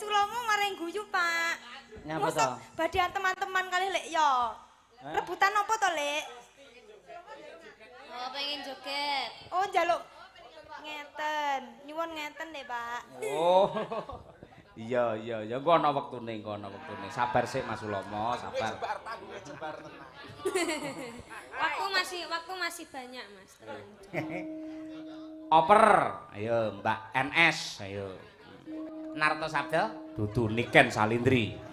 Sulomo maring guyu, Pak. Nyapa to? Badhe teman-teman kali Lek yo. Rebutan apa to, Lek? Oh, pengen joget. Oh, njaluk ngeten. Nyuwun ngeten deh, Pak. Oh. Iya, iya, ya engko ana wektune, engko ana wektune. Sabar sik Mas Sulomo, sabar. Jebar tenang. Waktu masih banyak, Mas. Tenang. Oper, ayo Mbak NS, ayo. Narto Sabdo, dudu Niken Salindri.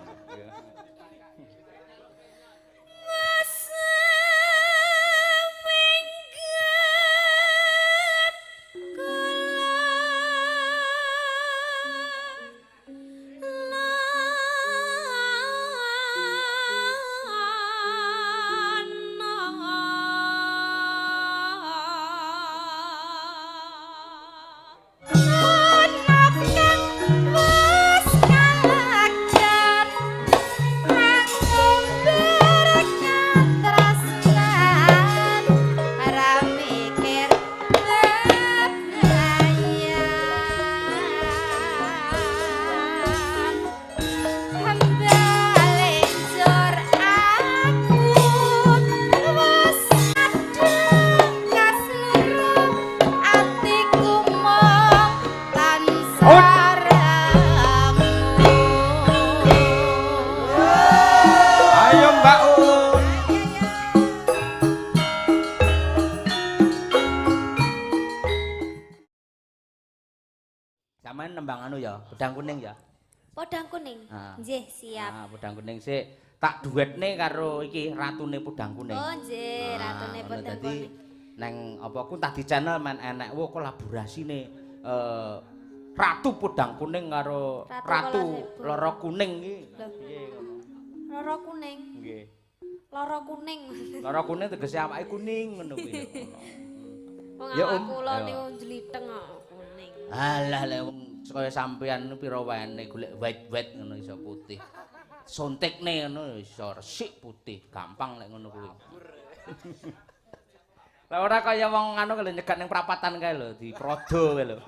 Ayo Mbak Un. Sampeyan nembang anu ya, pedang kuning ya. Podang kuning. Nggih, siap. Nah, podang kuning sik tak duetne karo iki ratune podang kuning. Oh, nggih, ratune podang dadi kuning. Neng apa ku entah di channel men enek wo kolaborasine Ratu Podang Kuning karo Ratu Loro Kuning iki. Piye ngono? Loro kuning. Nggih. Loro kuning. Loro kuning tegese awake kuning ngono kuwi. Wong Ya, awak Om. kula Ayo. niku jliteng kok kuning. Alah lek wong kaya sampean pira waene golek white-white ngono iso putih. Suntikne ngono iso resik putih, gampang lek ngono kuwi. Lah ora kaya wong anu lho nyegat ning prapatan kae lho, diprodo kae lho.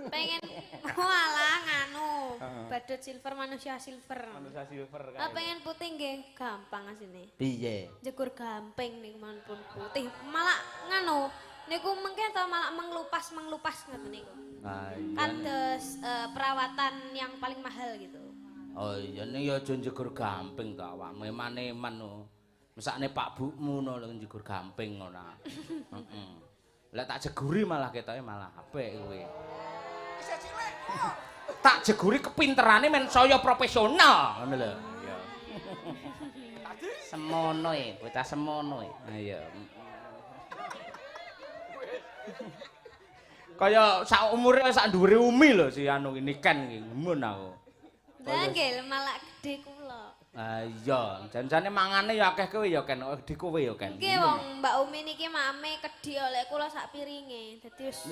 Pengen walah nganu, badut silver manusia silver. Manusia silver Ah, pengen putih nggih gampang asine. Piye? Jegur gamping niku pun putih. Malah nganu niku mengke to malah menglupas-menglupas ngoten niku. Ah iya. Kados perawatan yang paling mahal gitu. Oh iya ning ya aja njegur gamping to awakmu eman-eman no. Mesakne Pak Bukmu no lho njegur gamping ora. Heeh. Lek tak jeguri malah ketoke malah apik kowe. Isih cilik. Tak jeguri kepinterane men saya profesional ngono lho. Iya. Semono e, bocah semono e. Ha iya. Kaya sak umure sak dhuwure Umi lho si anu iki Niken iki gumun aku. Lah nggih malah gedhe kula. Ah iya, jan-jane mangane ya akeh kowe ya Ken, gedhe kowe ya Ken. Nggih wong Mbak Umi niki mame kedhi oleh kula sak piringe. Dadi wis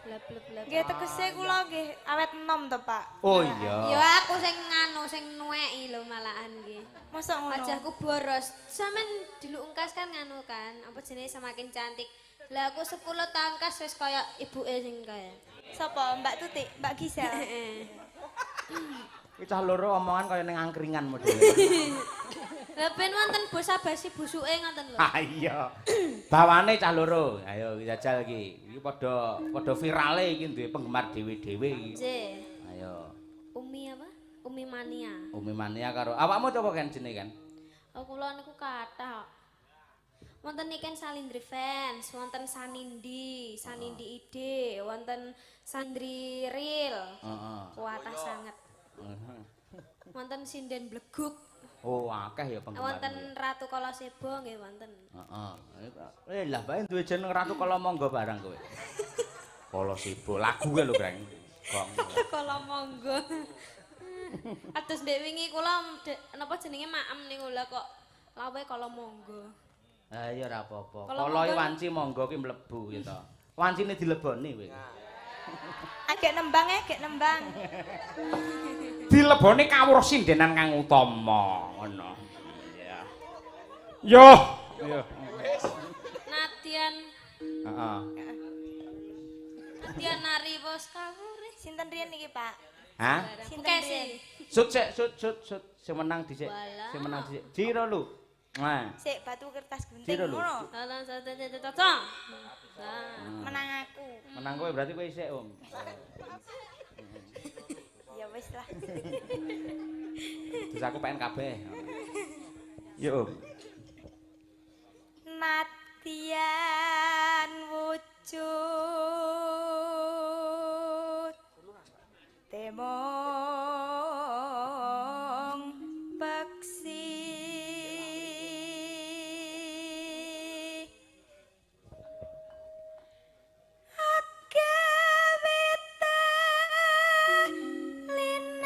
bleb-bleb. Nggih tegese kula nggih awet enom to, Pak. Oh iya. Ya aku sing nganu sing nuweki lho malahan nggih. Mosok ngono. Wajahku boros. Sampeyan diluk engkas kan nganu kan, apa jenenge semakin cantik. Lah aku 10 tangkas wis kaya ibuke sing kaya. Sapa? Mbak Tuti, Mbak Gisel. Iki cah loro omongan kaya ning angkringan modele. Lah ben wonten basa-basi busuke ngoten lho. Ah iya. Bawane cah loro. Ayo jajal iki. Iki padha padha virale iki duwe penggemar dhewe-dhewe iki. Nggih. Ayo. Umi apa? Umi Mania. Umi Mania karo awakmu coba kan jenenge kan? Oh kula niku kathah. Wonten Niken Salindri fans, wonten Sanindi, Sanindi Ide, wonten Sandri Real. Heeh. Kuatah sanget. Wonten Sinden Bleguk. Oh, akeh ya penggemar. Wonten Ratu Kalaseba nggih wonten. Heeh. Lah bae duwe jeneng Ratu Kalamangga barang kowe. Kalaseba lagu kae lho, Greng. Gong. Ratu Kalamangga. Atus ndek wingi kula napa jenenge maem niku lha kok lawe Kalamangga. Ah iya ora apa-apa. Kala wanci monggo ki mlebu ya to. Wancine dileboni kowe. Agek nembang agek nembang. Dileboni kawruh sindenan kang utama ngono. Iya. Yo. Yo. Nadian. Heeh. Nadian nari bos kawruh. Sinten riyen niki, Pak? Hah? Bukan sih. Sut sik, sut sut sut sing menang dhisik. Sing menang dhisik. Jiro lu. Nah. Sik batu kertas gunting ngono. Menang aku. Menang kowe berarti kowe isik, Om. Ya wis lah. Terus aku pengen kabeh. Yo, Om. Nadyan wujud temong peksi agawite lining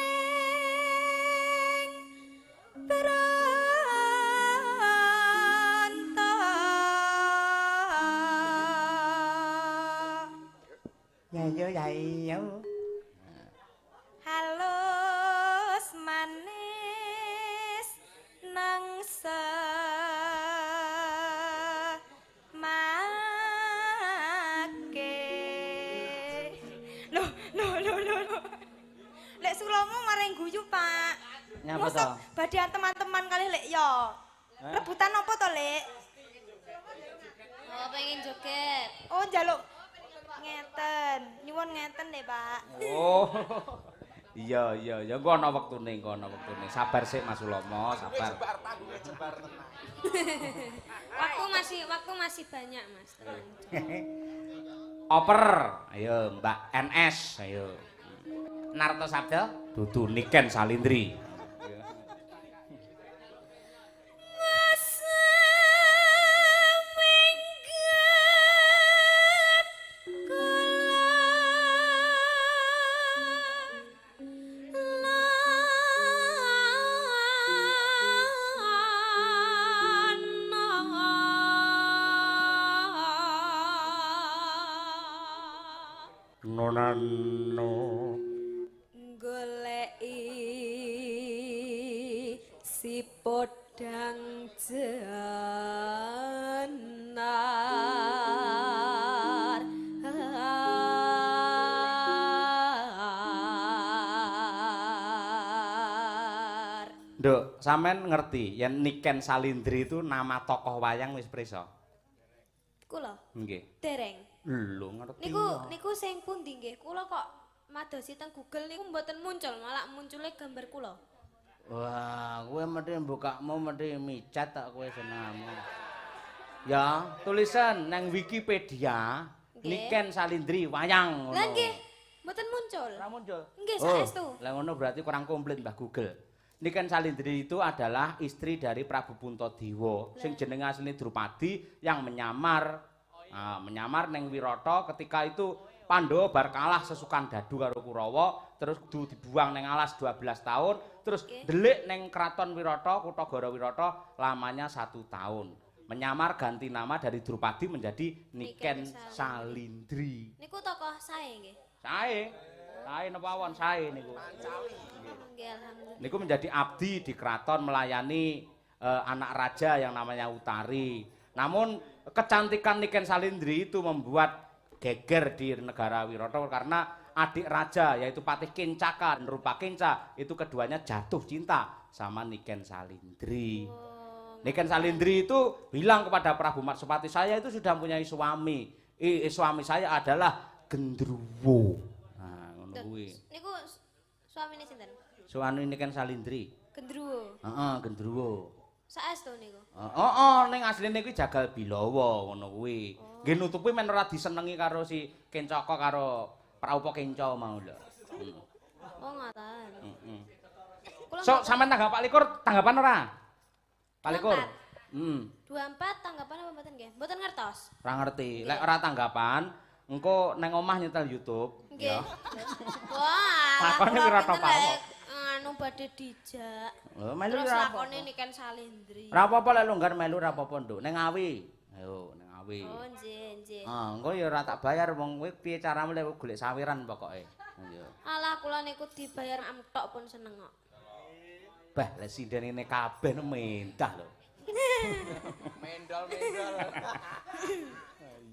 branta. Ya yo ya yo. Halus manis nang semake. Loh, loh, loh, loh, loh. Lek sulomu maring guyu, Pak. Nyapa to? Badhe teman-teman kali lek yo. Rebutan apa to, Lek? Oh, pengen joget. Oh, njaluk ngeten. Nyuwun ngeten deh, Pak. Oh. Iya, iya, ya engko ana wektune, engko ana wektune. Sabar sik Mas Ulomo, sabar. Jembar tenang. Waktu masih banyak, Mas. Tenang. Oper, ayo Mbak NS, ayo. Narto Sabdo, dudu Niken Salindri. Nonano goleki si podang janar. Nduk, sampean ngerti yen Niken Salindri itu nama tokoh wayang wis prisa? Kula? Nggih. Dereng. Lho ngerti. Niku niku sing pundi nggih? Kula kok madosi teng Google niku mboten muncul, malah muncule gambar kula. Wah, kowe mesti mbukakmu mesti micat tak kowe senengmu. Ya, tulisan nang Wikipedia Niken Salindri wayang ngono. Lah nggih, mboten muncul. Ora muncul. Nggih, saestu. Lah ngono berarti kurang komplit Mbah Google. Niken Salindri itu adalah istri dari Prabu Puntadewa sing jenenge asline Drupadi yang menyamar. Nah, menyamar neng Wirata ketika itu Pandhawa bar kalah sesukan dadu karo Kurawa, terus kudu dibuang neng alas 12 tahun, terus delik neng Kraton Wirata, Kutagara Wirata lamanya 1 tahun. Menyamar ganti nama dari Drupadi menjadi Niken Salindri. Niku tokoh sae nggih. Sae. Sae napa won sae niku. Nggih, alhamdulillah. Niku menjadi abdi di kraton melayani anak raja yang namanya Utari. Namun kecantikan Niken Salindri itu membuat geger di negara Wirata karena adik raja yaitu Patih Kencaka dan Rupa Kenca itu keduanya jatuh cinta sama Niken Salindri. Oh, Niken Salindri itu bilang kepada Prabu Matsupati, saya itu sudah mempunyai suami. Suami saya adalah Gendruwo. Nah, ngono kuwi. Niku suamine sinten? Suami Niken Salindri. Gendruwo. Heeh, Gendruwo. Saestu niku. Heeh, ning asline kuwi Jagal Bilawa ngono kuwi. Nggih nutupi men ora disenengi karo si Kencaka karo Praupa Kenca mau lho. Oh, ngoten. Heeh. So, sampean tanggal 24 tanggapan ora? 24. Heeh. 24 tanggapan apa mboten nggih? Mboten ngertos. Ora ngerti. Lek ora tanggapan, engko nang omah nyetel YouTube. Nggih. Wah, lakone Wirata Parwa. Anu badhe dijak. Lho, melu terus ora lakone Niken Salindri. Ora apa-apa lek longgar melu ora apa-apa, Nduk. Ning Ngawi. Ayo, ning Ngawi. Oh, nggih, nggih. Ah, engko ya ora tak bayar wong kowe piye caramu lek golek sawiran pokoke. Iya. Alah kula niku dibayar amtok pun seneng kok. Bah, lek sinden ngene kabeh mendah lho. Mendol-mendol.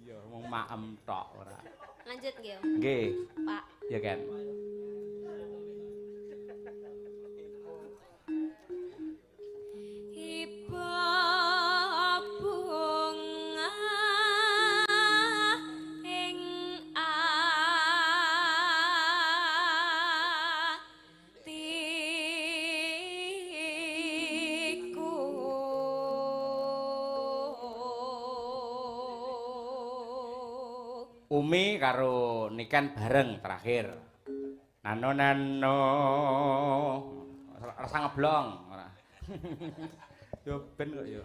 Iya, wong maem tok ora. Lanjut nggih. Nggih. Pak. Ya, Ken. Umi karo Niken bareng terakhir. Nano nano. Rasa ngeblong ora. Yo ben kok yo.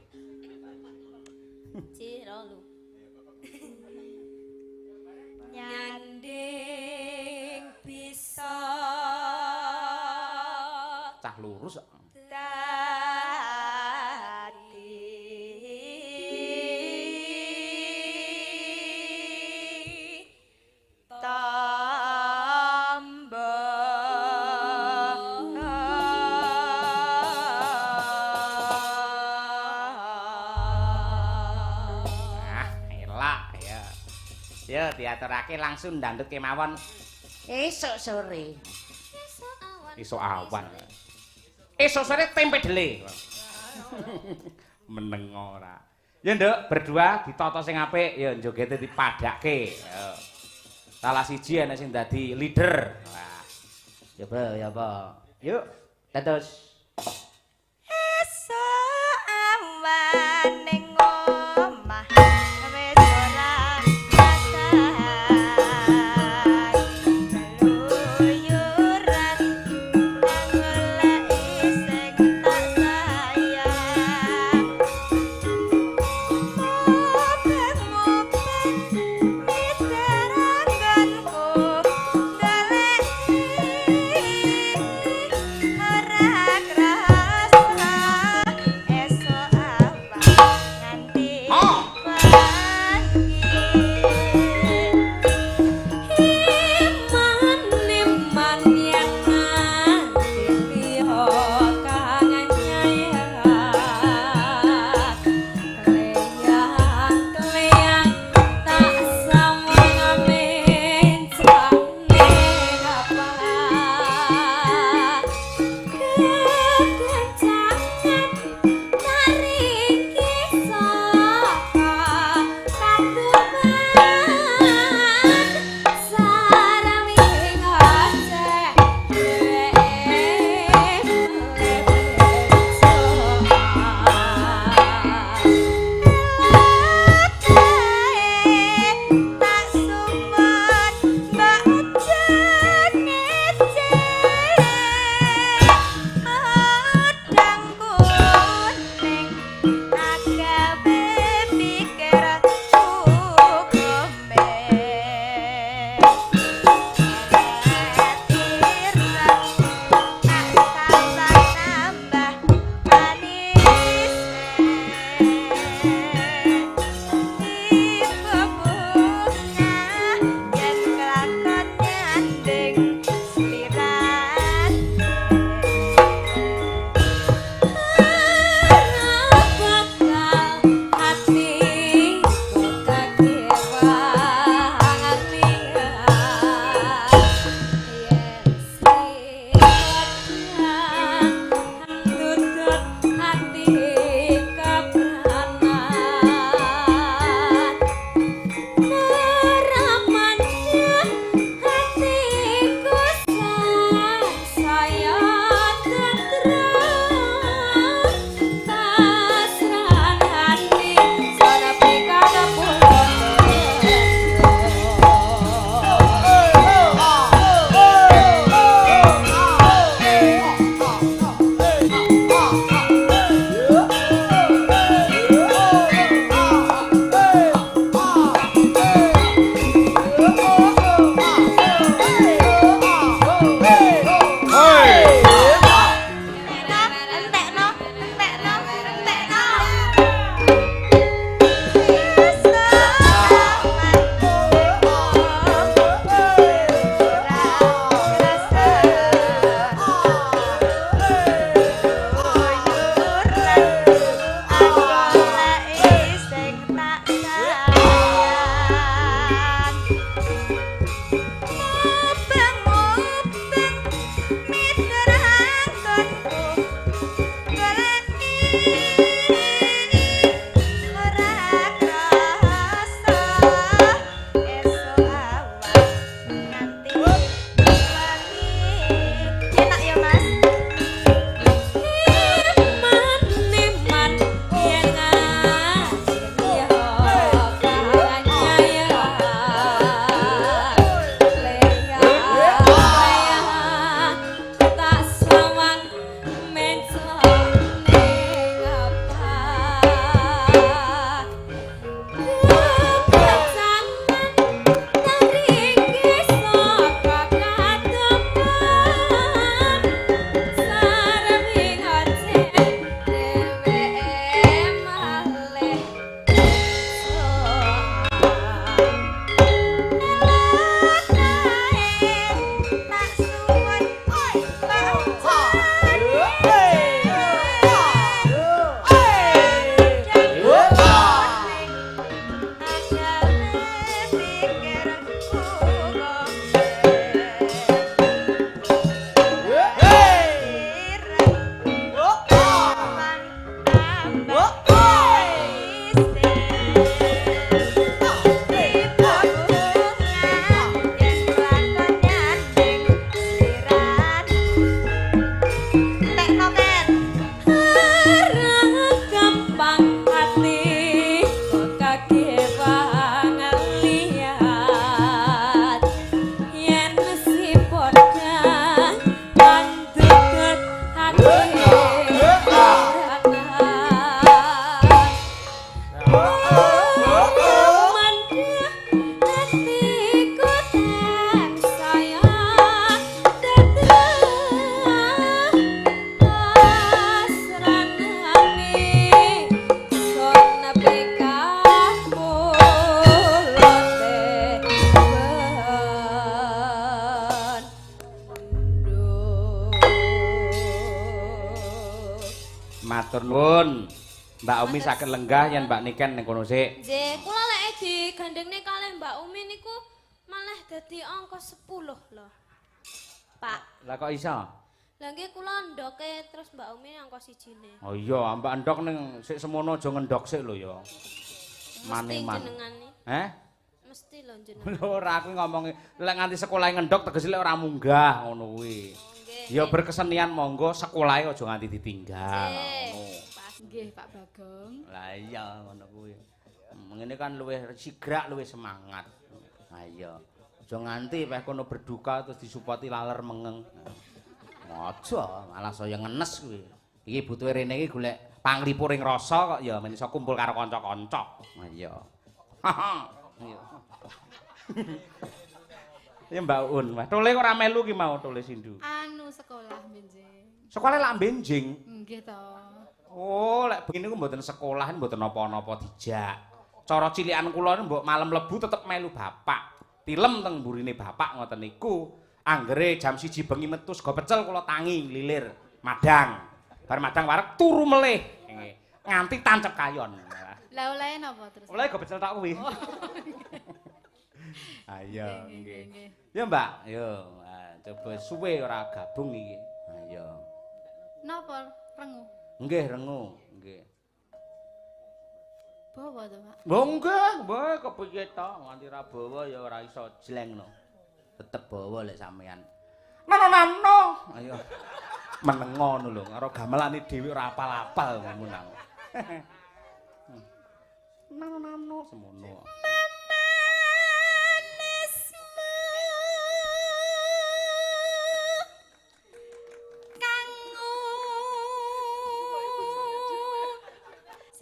Cirolu. Nyanding bisa cah lurus kok. Dadi tombo. Ah, elak ya. Ya diaturake langsung ndandut kemawon esuk sore. Esuk awan. Esuk awan. Esuk sore tempe dele. Meneng ora. Ya Nduk, berdua ditata sing apik ya jogete dipadhake. Ya. Salah siji ana sing dadi leader. Wah. Coba ya apa? Yuk, dados. Esuk awan ning omah wis ora rasah keluyuran nang goleki sing tak sayang. Mubeng-mubeng miteranggonku goleki ora krasa. Esuk awan Matur nuwun. Mbak Umi saged lenggah yen Mbak Niken ning kono sik. Nggih, kula lek digandengne kalih Mbak Umi niku malah dadi angka 10 lho. Pak. Lah kok iso? Lah nggih kula ndoke terus Mbak Umi angka sijine. Oh iya, Mbak endok ning sik semono aja ngendok sik lho ya. Maneman. Heh? Mesti lho jenengan. Lho ora aku ngomongi lek nganti sekolah ngendok tegese lek ora munggah ngono kuwi. Ya berkesenian monggo sekolahe aja nganti ditinggal ngono. Nggih Pak Bagong. Lah iya ngono kuwi. Ngene kan luwih sigrak luwih semangat. Lah iya. Aja nganti peh kono berduka terus disupati laler mengeng. Aja malah saya ngenes kuwi. Iki butuhe rene iki golek panglipuring rasa kok ya men iso kumpul karo kanca-kanca. Lah iya. Iya. Ya Mbak Un, Mas. Tole kok ora melu ki mau tole Sindu. Anu sekolah benjing. Sekolah lak benjing? Nggih to. Oh, lek bengi niku mboten sekolah mboten napa-napa dijak. Cara cilikan kula niku mbok malam lebu tetep melu bapak. Tilem teng mburine bapak ngoten niku. Anggere jam 1 bengi metu sego pecel kula tangi lilir madang. Bar madang wareg turu melih. Nganti tancep kayon. Lah olehe napa terus? Olehe go pecel tok kuwi. Ayo nggih. Ya Mbak, yo coba suwe ora gabung iki. Ayo. Napa rengu? Nggih rengu, nggih. Bawa to, Pak? Lho nggih, mbah kepiye to nganti ra bawa ya ora iso jlengno. Tetep bawa lek sampean. Nano-nano. Ayo. Meneng ngono lho, karo gamelane dhewe ora apal-apal ngono nang. Nano-nano semono.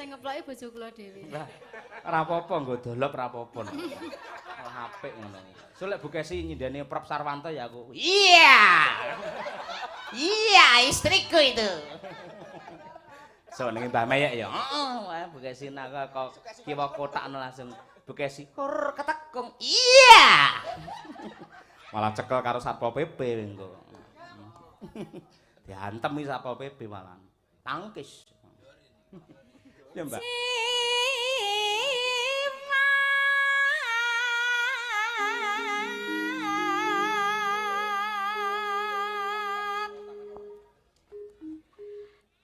Ngeploki bojo kula dhewe. Lah, ora apa-apa nggo dolop ora apa-apa. Malah apik ngono. So lek Bu Kesi nyindani Prof Sarwanto ya aku. Iya. Iya, istriku itu. So ning Mbah Meyek ya. Heeh, Bu Kesi nak kok kiwa kotakno langsung. Bu Kesi kur ketekung. Iya. Malah cekel karo Satpol PP engko. Diantem iki Satpol PP malah. Tangkis. Ya Mbak.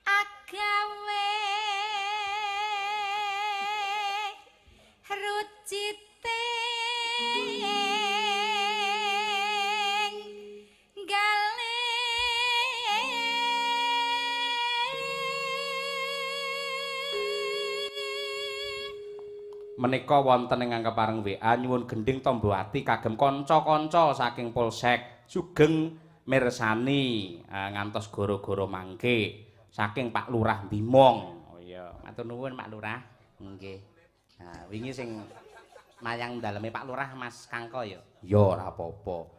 Agawe rucite Menika wonten ingkang kepareng WA nyuwun gendhing tombo ati kagem kanca-kanca saking Polsek sugeng mirsani ngantos goro-goro mangke saking Pak Lurah Bimong. Oh iya, matur nuwun Pak Lurah. Nggih. Nah, wingi sing mayang daleme Pak Lurah Mas Kangko ya. Ya ora apa-apa.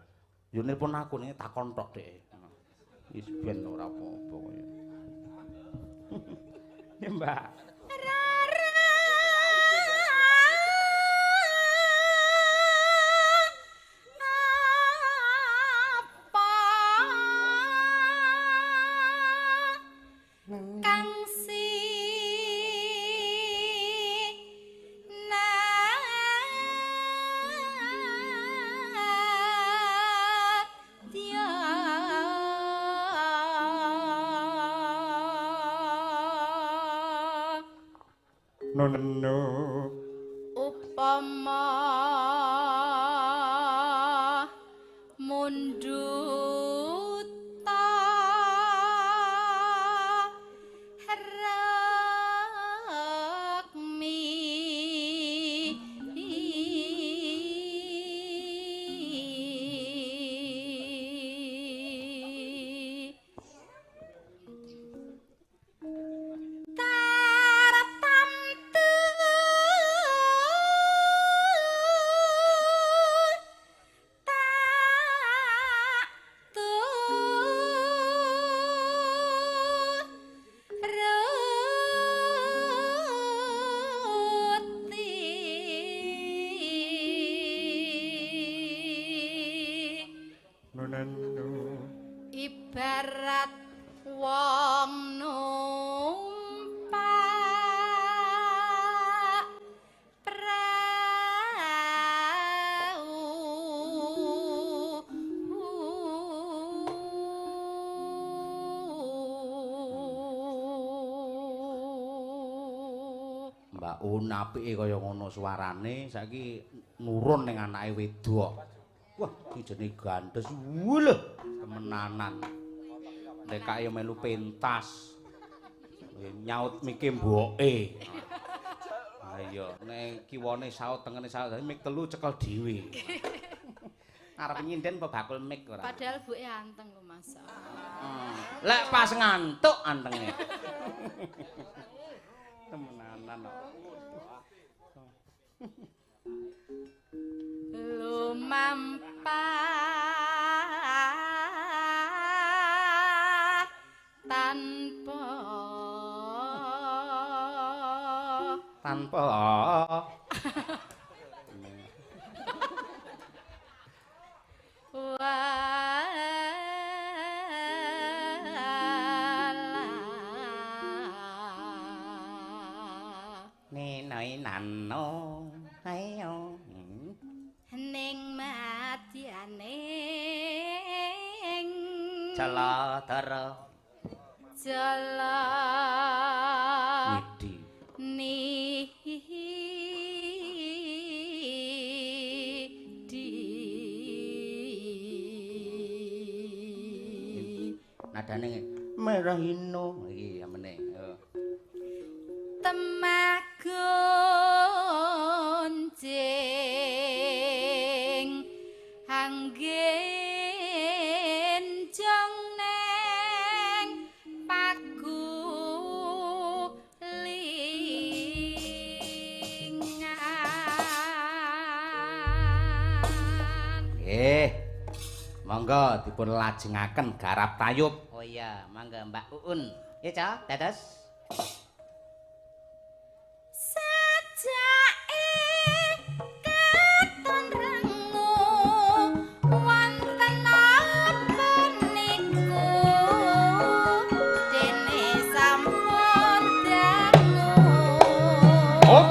Yo nelpon aku ning takon tok dhek. Wis ben ora apa-apa kaya. Ya Mbak. No. Upama mundhuta rekmi ibarat wong numpak Mbak Un apike kaya ngono suarane, saiki nurun ning anake wedok. Wah, iki jenenge gandes. Wuleh, temenanan. Nek kaya melu pentas. Nyaut mike mboke. Ayo, nek kiwane saut tengene saut, mik telu cekel dhewe. Arep nyinden apa bakul mik ora? Padahal buke anteng lho, Mas. Lek pas ngantuk antenge. Temenanan kok. Lumampah tanpa tanpa Ninoi nano ayo ning madyaning Jaladara jala nidi nidi. Nadane merah hino iki amene. Temagun jing anggen jong neng pagulingan. Nggih. Monggo dipun lajengaken garap tayub. Oh iya, mangga Mbak Uun. Ya, Cak, dados. Sajake katon rengu wonten apa niku dene sampun dangu. Oh.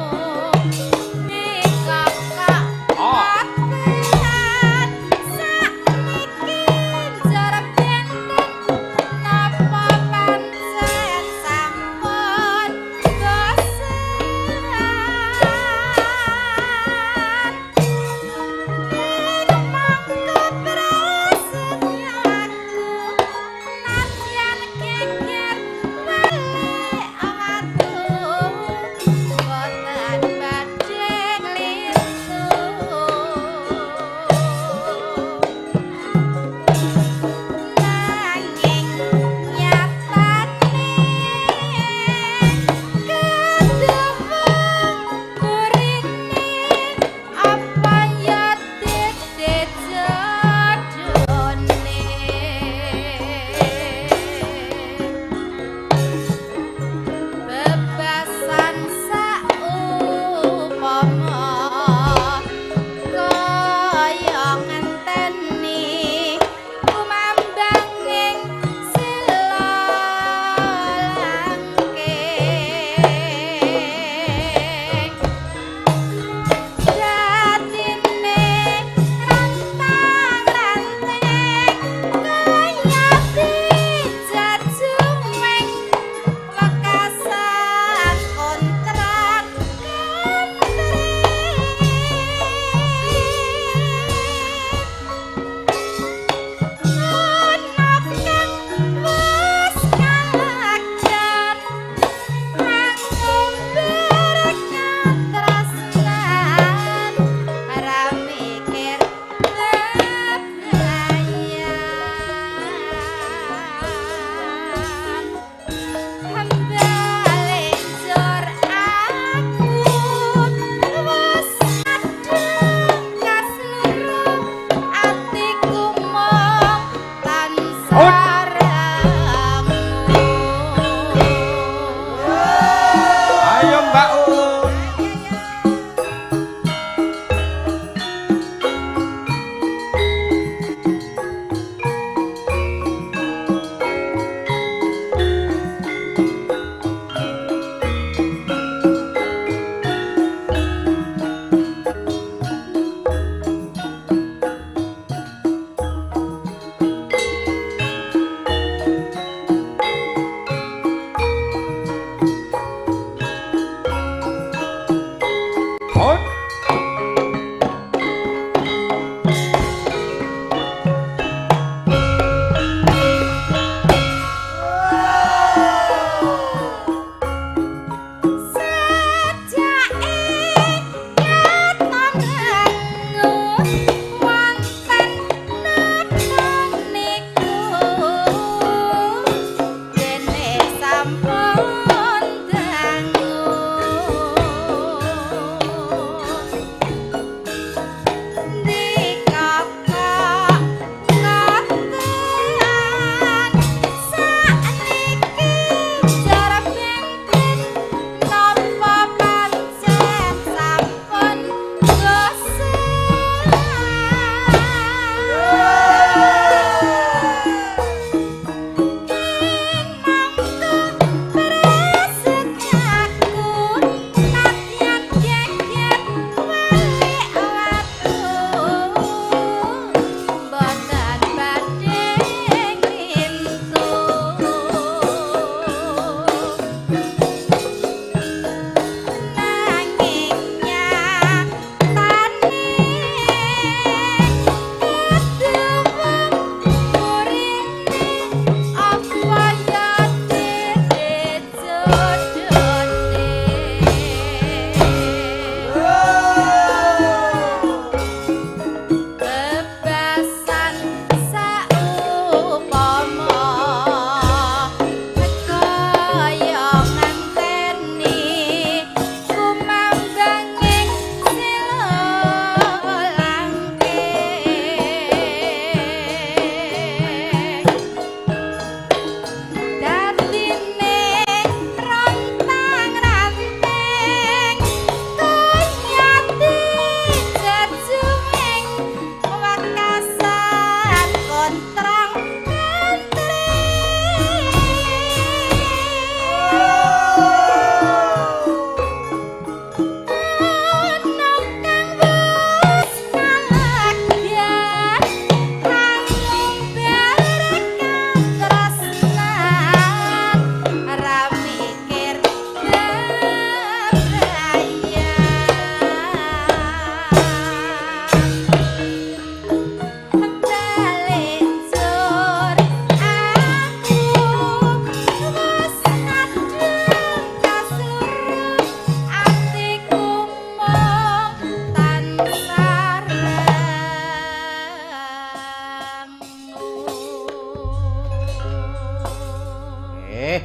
Nggih.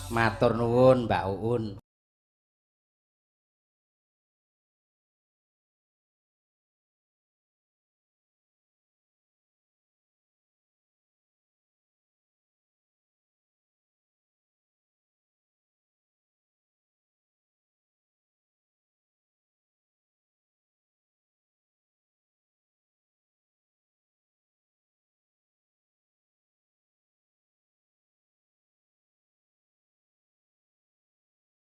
Matur nuwun Mbak Uun.